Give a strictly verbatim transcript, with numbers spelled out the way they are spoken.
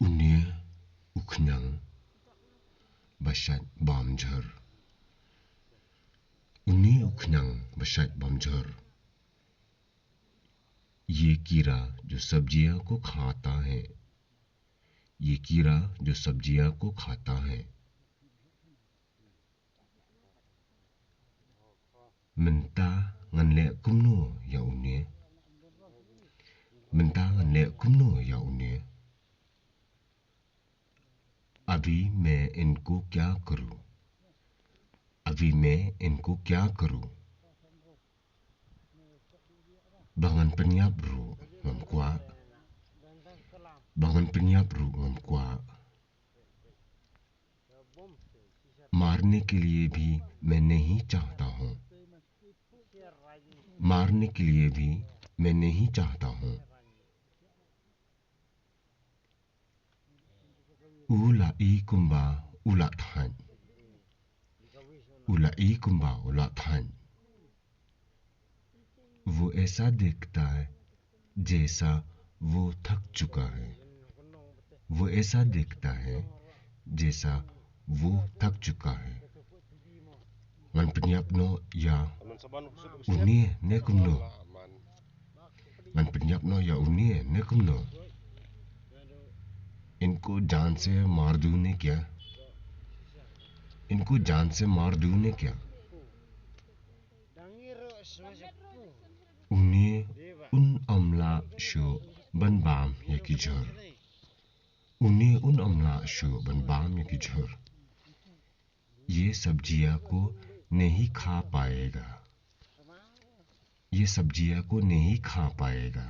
Une u khñiang ba shait bam jhur. Une u khñiang ba shait bam jhur. ये कीड़ा जो सब्जियों को खाता है। ये कीड़ा जो सब्जियों को खाता है। Mynta ngan leh kumno ïa une? Mynta ngan leh kumno ïa une? अभी मैं इनको क्या करूं? अभी मैं इनको क्या करूं? Ba ngan pynïap ruh ngam kwah. Ba ngan pynïap ruh ngam kwah. मारने के लिए भी मैं नहीं चाहता हूँ। मारने के लिए भी मैं नहीं चाहता हूँ। U la i kumba u la thait. U la i kumba u la thait. वो ऐसा देखता है जैसा वो थक चुका है। वो ऐसा देखता है जैसा वो थक चुका है। Ngan pynïap noh ïa une ne kumno? Ngan pynïap noh ïa une ne kumno? इनको जान से मार दूं ने क्या? इनको जान से मार दूं ने क्या? Une un ym lah shuh ban bam ïa ki jhur. Une un ym lah shuh ban bam ïa ki jhur. ये सब्जियां को नहीं खा पाएगा। ये सब्जियां को नहीं खा पाएगा।